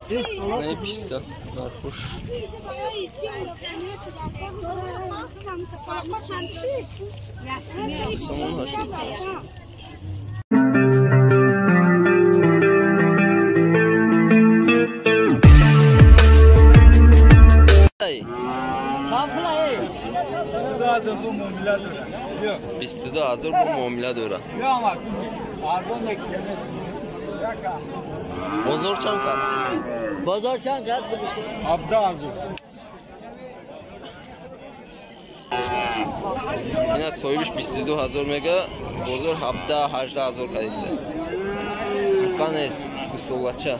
Не писта нархуш. Сомон ҳашт. Бисту ду ҳазор бу муомила дора. Бозор чанд кард? Бозор чанд кард? 17 ҳазор. Ина соҳибиш 22 ҳазор мега, бозор 17-18 ҳазор кардиста. Ҳаққа нест, гусолача.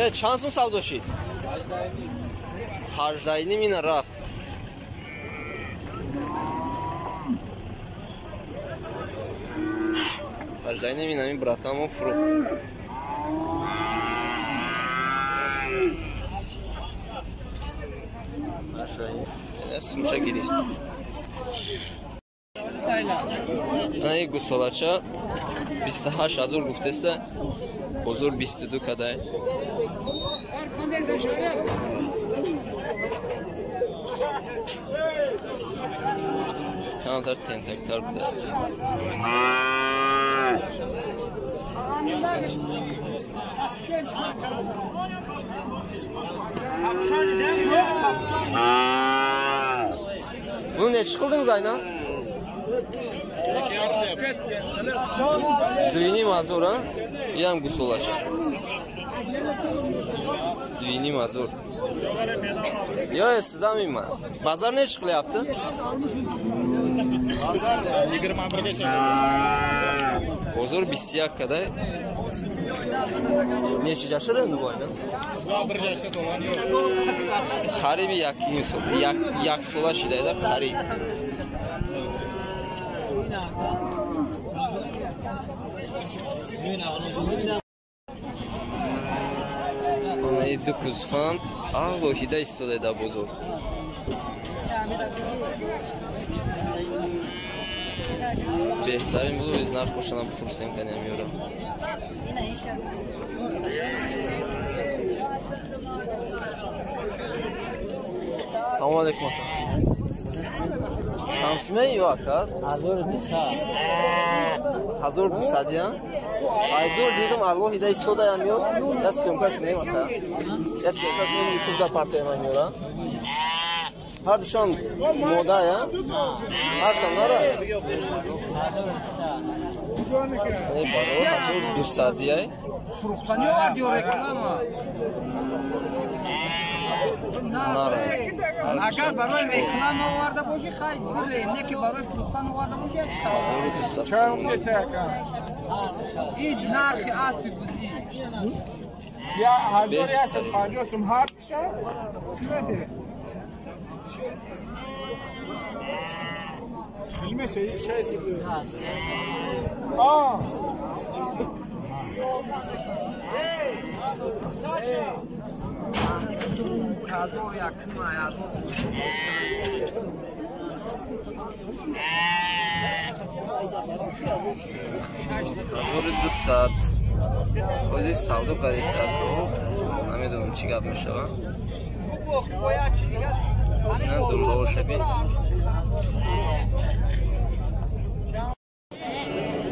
Э, чанд сум савдо шид? 18,5 ина рафт. 18,5 ина ин братамо фурӯхт. Сумша гирифт. Ана ин гусолача 28 ҳазор гуфтеста, бозор 22 кадай. Камтар тентактар буда. Bunu neçi qildingiz aynan? 2,5 ҳазор, а? Иам гусолача. 2,5 ҳазор. Ё, sizdan miyman? Базар nechi qilyapti? 21gacha. Bozor 21 kaday. Nechi yashar endi bu aynan? 1 yoshga to'lgan yo'q. Қариби як ним сол, як сола шидайда қариб. Ана ду гӯсфанд алоҳида истода дар бозор. Беҳтарин буд, оз нархошанам пурсем канем ёра. Салому алейкум, ака. Чанд сумае ё, ака? 1200. 1200 ян? Айдур дидум, алоҳида истодаям ё. Я съёмка кунем, ака. Я съёмка кунем, ютубда партоям ёра. Ҳар душон мода я? Ҳаршам нара? Не, баро 1200 яй. Фурӯхтанӣ овард ё реклама? Нара. Агар барои реклама оварда бошӣ, хай бире, не ки барои фурӯхтан оварда бошӣ, як савол. 1200. Ин нархи аспи бузӣ. Я 1150 сум ҳар ша? Чӣ медиҳ? Хеле меша, шаст. А. Саша! Ҳазор якума, ҳазор. 1200. Ози савдо кардист, намедонам чӣ гап мешава. Ина думбаоша бин.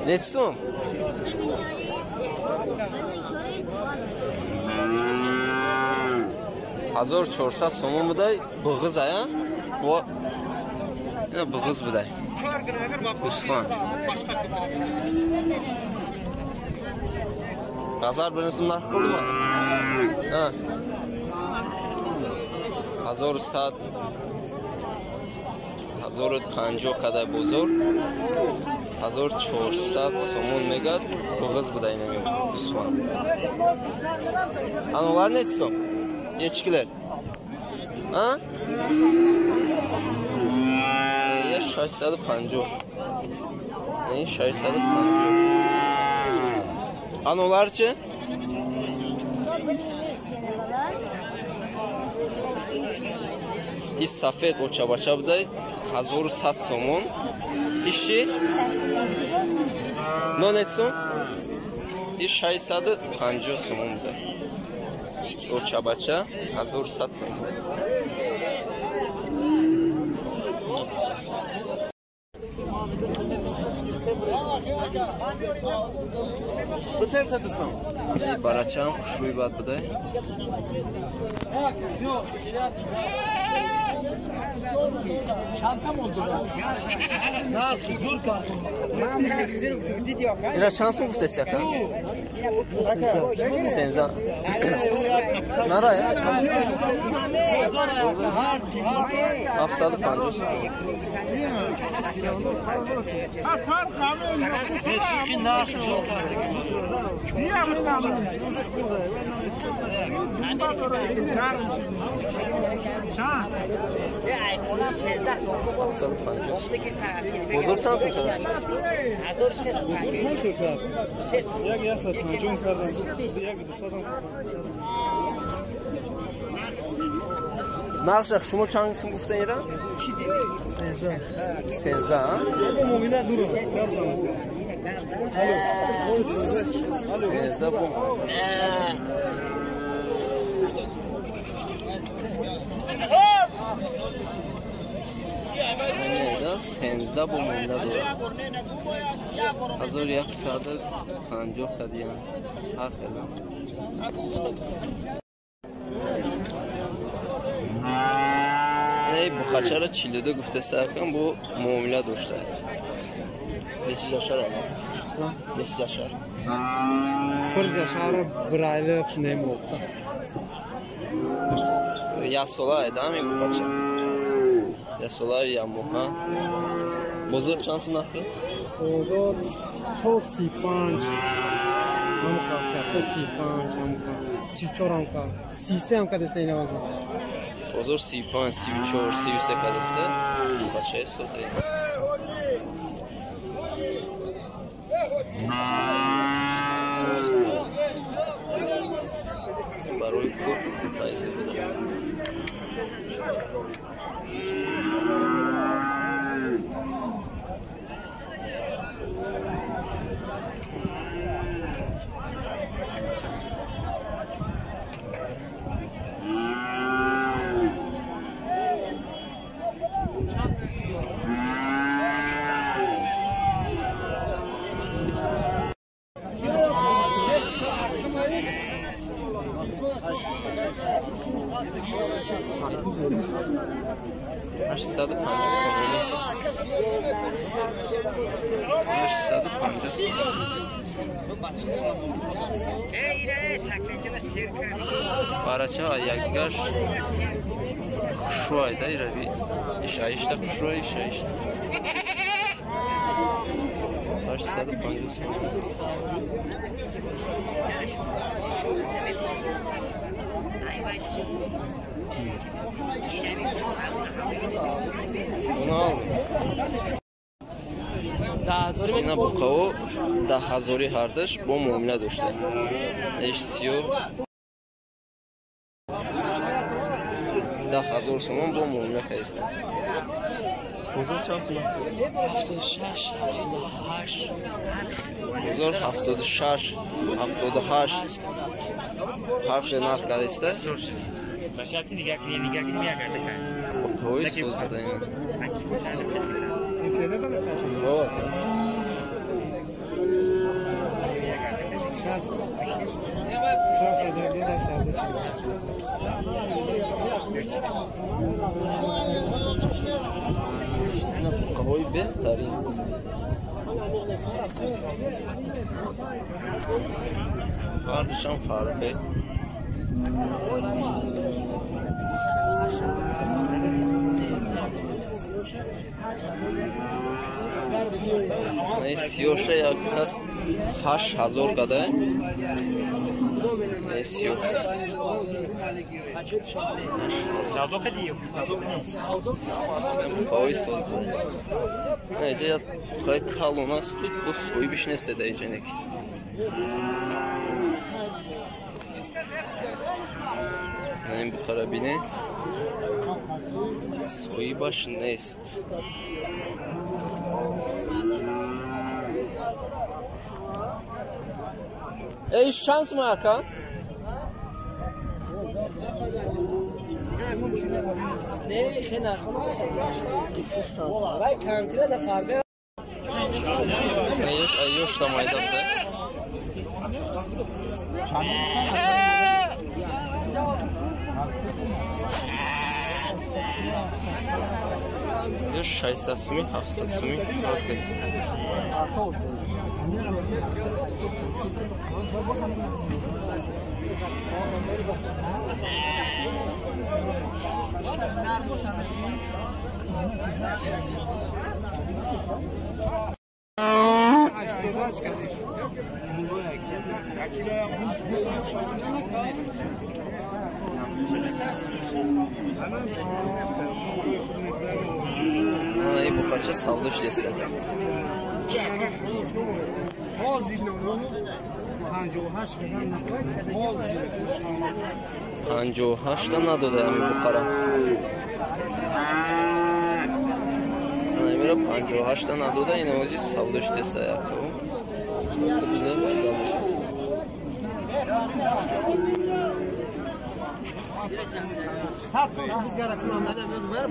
Нечи сум? 1400 сомон будай, буғиз ая? Ина буғиз будай. Гӯсфанд. Базар birinci нарх қилдimi? Ha. 1100, 1050 кадай бозор. 1400 сомон мегад, буғиз буда инами гӯсфанд. Анулар нечи сом? Echkilar? А? Я 650. Ин 650. Анулар чи? И сафед очабача будай. 1100 сомон. Иши? Нонетсун? Иш 650 сомон буда. Очабача 1100 сомон. Барачаам хушрӯй бад буда. Ира чанд сум гуфтаст яка? 13. Нара я? 750 сум. Бозор чанд сум кард? Нархша шумо чанд сум гуфтан ира? 13. 13, а? 13 бо. 13 бо монда дорад. 1150 кадиян. Ҳар хелам. Эй бухачара 42 гуфтаста акам бо муомила дошта. Нечи жашар ана? Нечи жашар? Bir жашар bir айлык shunday bo'ldi. Як сола айдам ин бухача. Як сола як моҳа. Бозор чанд сум нархи? Бозор то 35 ҳам кафта 35 ҳам 34 ҳам 33 ҳам кадаста ина бозор. Бозор 35, 34, 33 кадаста. Бухачаи сода. Барои кор файзе буда. Барача якдигаш хушрӯ айда ирави ишаишта хушрӯ ишаишта 850 сомон. Ина буқао 10,000 ҳардаш бо муомила дошта. Иш сиё 10,000 сомон бо муомила кардиста. Бозор чанд сум? 76, 78. Бозор 76, 78 ҳар хел нарх кардиста. Тои соз буда ина. Вот. Ина буқаҳои беҳтарин. Ҳардушам фарқе. Сиёша як кас 8000 када. Сиёша. Буқаҳои соз буда. Инҷа як буқаи калон аст, бо соҳибиш нест дар инҷа неки. Ин буқара бинед, соҳибаш нест. Иш чанд сум ака? Ёшта майда буда. Ёш 600 суми, 700 суми. Ана ин буқача савдо шудеста. 58-та надода ҳамин буқара. Ана имро 58-та надода, ин ози савдо шудеста яко. Бинем чӣ гап мешавад. 100 сомон бизгара кунам,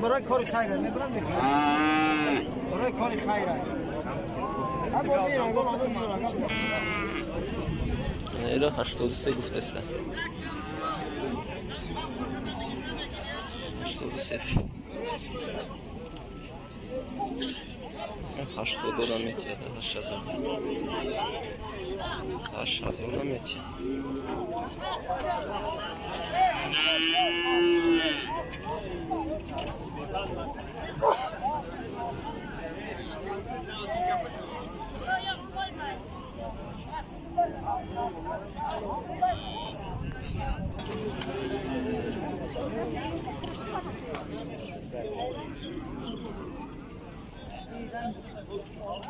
барои кори хайр мебарам, барои кори хайр. Иро 83 гуфтаста. 83. 82 наметиҳад, 8000. 8000 наметиҳад.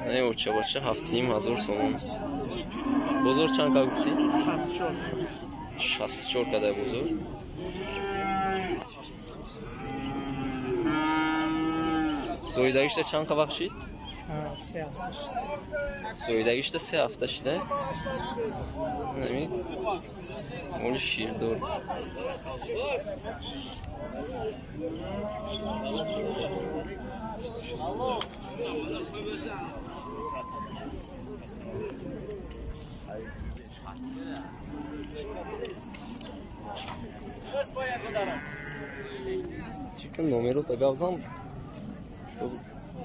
Не оча бача 7500 сомон. Бозор чанд ка гуфтӣ? 64 кадай бозор. Зоидагишта чанд ка вақт шид? 3 ҳафта шид. Зоидагишта 3 ҳафта шида? Нами моли ширдор. Чикин номеро тагавзам?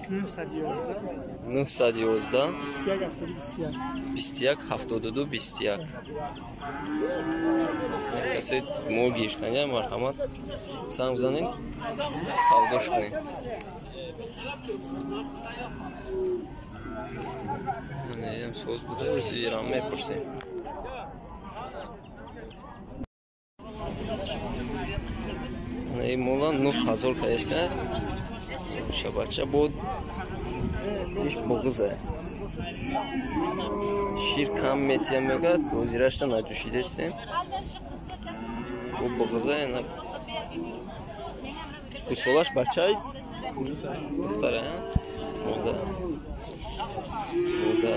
911 21 72 21. Касе мо гирифтания, марҳамат, санг занед, савдош кунед. Ам соз буда, зирам мепурсем. Ин мола 9000 каеста. Шабача буд. Иш буғза. Шир кам метия мегад, озирашта наҷӯшидастем. Бу буғза ина гусолаш бачай духтара, мода. Мода.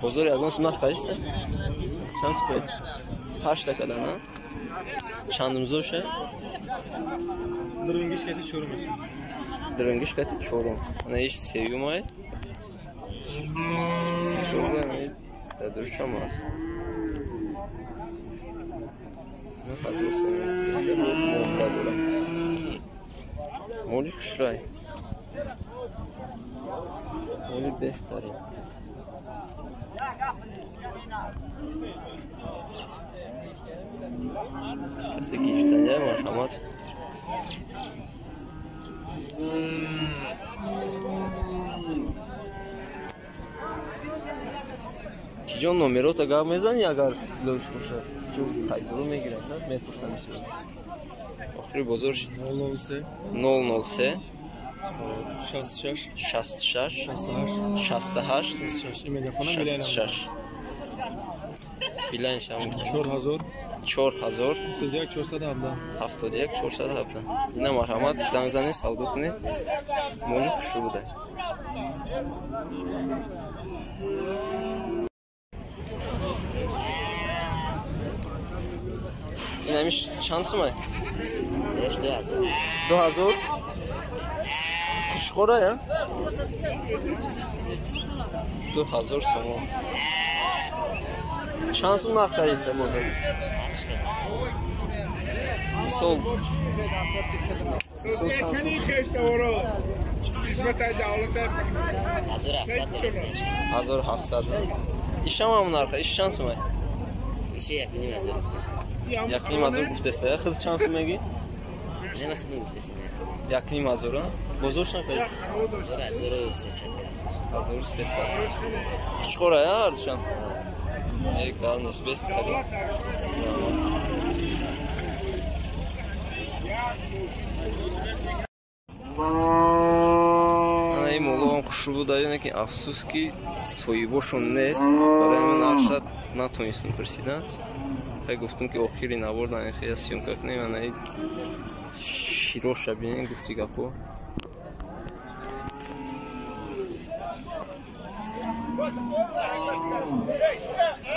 Бозор ягон сум нарх каеста? Чанд сум каеста? 8 када, на? Чандумзоша? Дырынгиш кати чорум аст. Дырынгиш кати чорум. Ана иш сеюмай. Чорум дадуршам аст. 9000 сомон гуфтаста, бо муомила дорам. Моли хушрай. Моли беҳтарин. Касе гирифтания, марҳамат. Киҷон номерота гап мезанӣ, агар лӯш бошад? Чун хайдору мегирад, на? Мепурсам бисёр. Охири бозор 003 003 66 66 68 68 66. 66. Билайн шам 4000 4000 71 417 71 417. Ина марҳамат занг занед, савдо кунед. Моли хушрӯ буда. Инамиш чанд сумай? 2000. 2000. Қучқора я? 2000 сомон. Чанд сум нарх кардиса бозор? Мисол чанд сум? 1700. Ишам ҳамон нарха, иш чанд сумай? Ише 1500 гуфтеста. 1500 гуфтеста. Хиз чанд сум мегӣ? Не, ман худам гуфтеста. 1500, бозор чанд кардист? Бозор 1300 кардист. 1300. Қучқора я ҳардушан? Эй, гал нест, беҳтарин. Ана ин молоам хушрӯ буда, яъне ки афсӯс ки соҳибошон нест. Барои ҳамин нархша натонистем пурсидан. Хай гуфтум ки охири навор дар ин хея съёмка кунем. Ана ин широша бинем, гуфти гапо.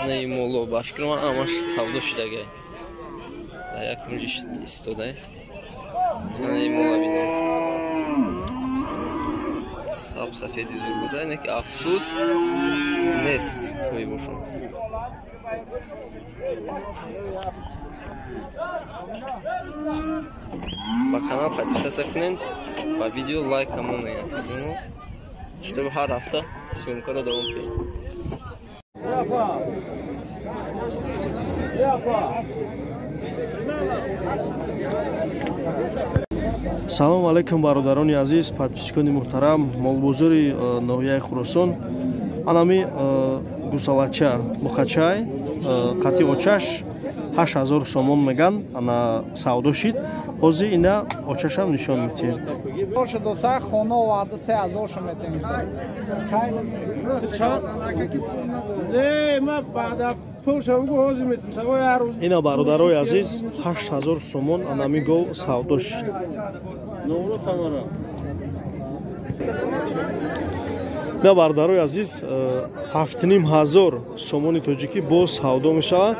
Ана ин моло ба фикри ман ҳамаш савдо шудагай. Дар як кунҷи истодай. Ана ин мола бинем. Саб сафеди зур буда, ине ки афсӯс нест соҳибошон. Ба канал подписаться кунед, ба видео лайк монед, чтобы ҳар ҳафта съёмкаро давом диҳем. Салом алейкум, бародарони азиз, подписчикони муҳтарам, молбозори ноҳияи Хуросон. Анами гусалача мухачай қати очаш 8000 сомон меган, ана савдо шид. Ҳозир ина очашам нишон медиҳем. Хона оварда 3000 шо метем. Ина бародарои азиз, 8000 сомон анами гов савдо шид. На бародарои азиз, 7500 сомони тоҷикӣ боз савдо мешавад.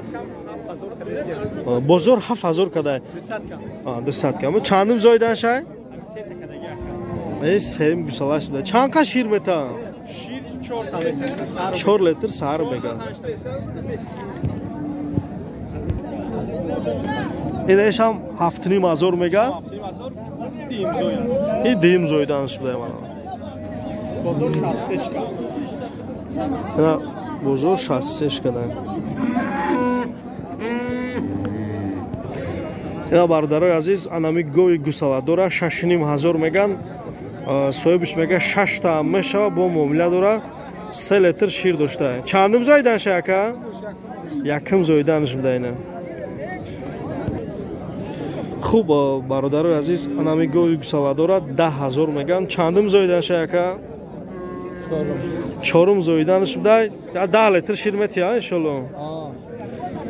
Бозор 7000 кадай. 200 кам. Чандум зоидан шай? Сеюм гусалаш буда. Чанд қа шир метаҳам? Шир 4 4 литр саҳар меган. Инаишам 7500 мега. 7500 ин дуюм зоиданаш буда мана. Бозор 63 ка. Ина бозор 63 кадай. Ина бародарои азиз, анами гови гусаладора 6500 меган. Соҳибаш мега 6 та мешава, бо муомила дора, 3 литр шир дошта. Чандум зоиданаш ака? Якум зоиданаш буда ина. Хуб, бародарои азиз, анами гови гусаладора 10000 меган. Чандум зоиданаш ака? Чорум зоиданаш буда. 10 литр шир метиҳа иншолло.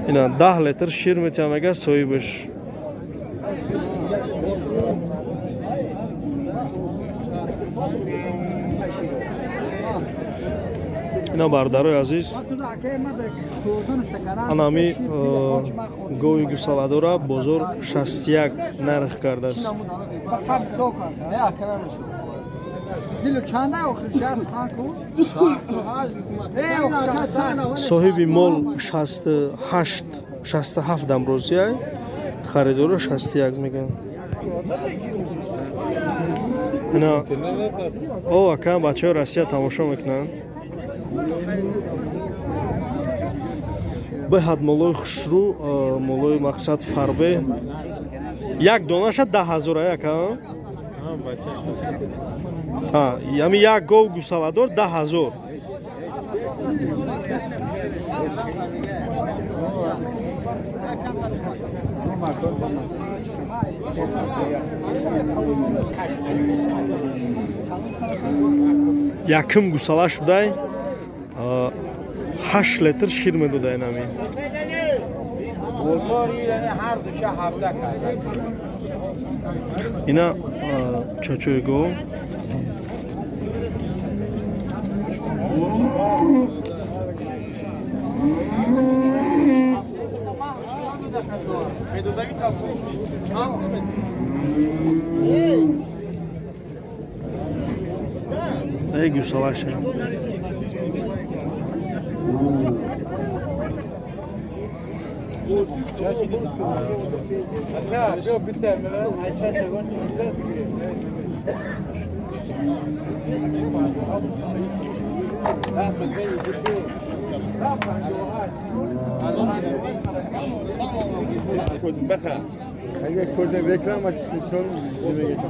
Ина 10 литр шир метиҳа мега соҳибаш. Ина бародарои азиз, анами гови гусаладора бозор 61 нарх кардааст. Соҳиби мол 68 67 дам розиай, харидоро 61 мегӯянд. Ина о ака бачаҳои Россия тамошо мекунанд. Беҳад молои хушрӯ, молои мақсад фарбе. Як донаша 10000 ака. Ями як гов гусаладор 10000. Якум гусалаш будай 8 литр шир медода инами. Бозор яъне ҳар душа 17 кард. Ина чочои гов. Эй гусалаша.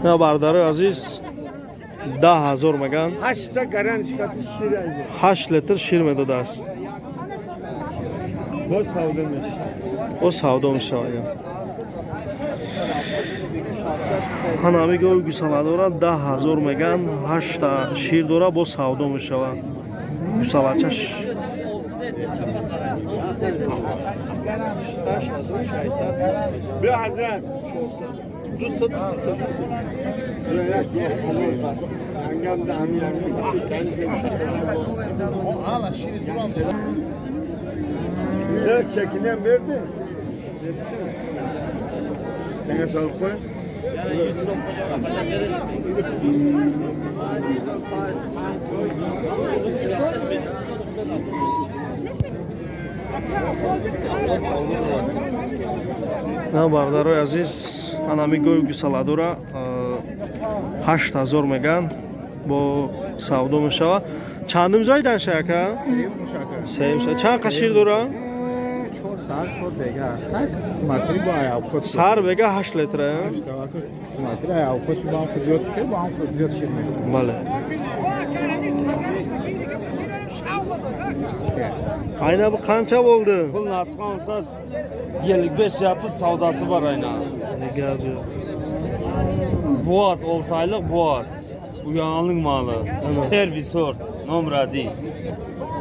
На бародарои азиз, 10 000 меган. 8 литр шир медодааст. Боз савдо мешавад. Ҳанами гови гусала дорад, 10 000 меган, ҳашта шир дора, боз савдо мешавад. Гусалачаш. Бیا حضرت 230. Çekinen verdi. Sana sağlık koy. На бародарои азиз, анами гови гусаладора 8000 меган, бо савдо мешава. Чандум зоидан шака? Сеюм. Чанд қа шир дора? Сар бега 8 литр. Бале. Ayna bu qancha bo'ldi? Pul nasib olsa 55 yapı savdası var ayna. Gap yo'q. Boğaz, 6 aylık boğaz. Uyanlık malı. Первый сорт, номер один.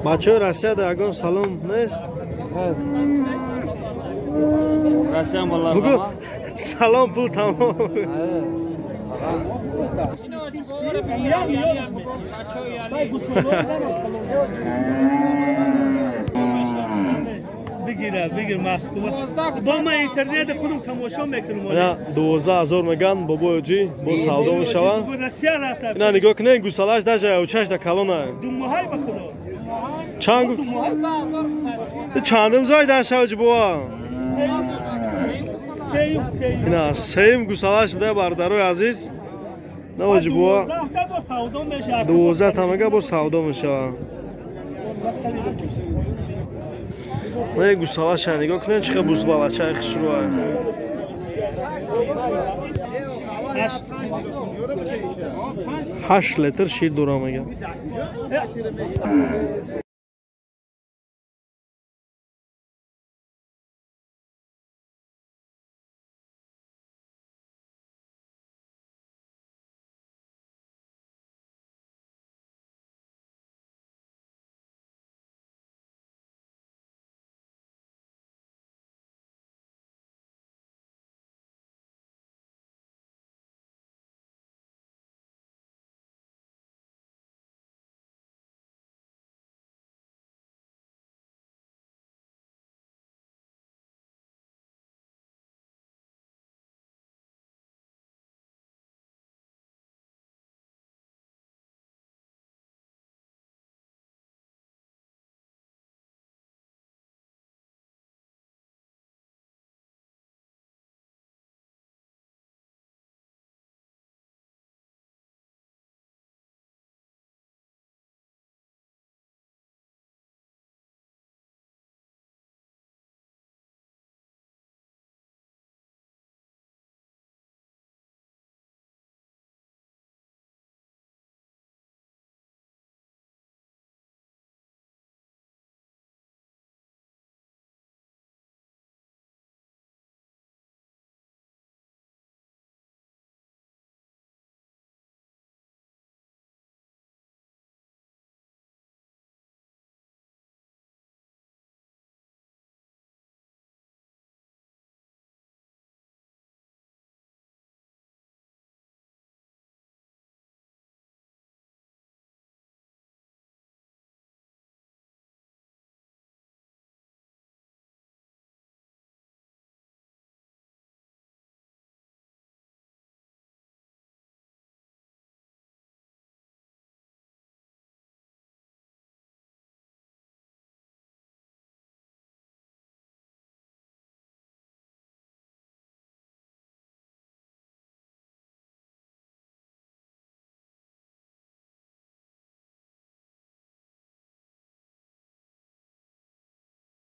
Бачаҳои Россияда ягон салом нест? Россия mallar. Бугу салом, пул тамом. Бигира, бигир Москва. Бо ман интернет худам тамошо мекунам. Ина 12 000 меган, бобои оҷӣ, бо савдо мешавад. Россия рафта. Ина нигоҳ кунед, гусалаш даже очаш да калона. Думаҳай ба худо. Чанд гуфт? Чандум зоидан шавҷ буа? Ина сеюм гусалаш буда, бародарои азиз. Навоҷи буа. 12 та мега, бо савдо мешавад. Не гусалаша нигоҳ кунед, чӣ хел бузбалачаи хушрӯа. 8 литр шир дора мега.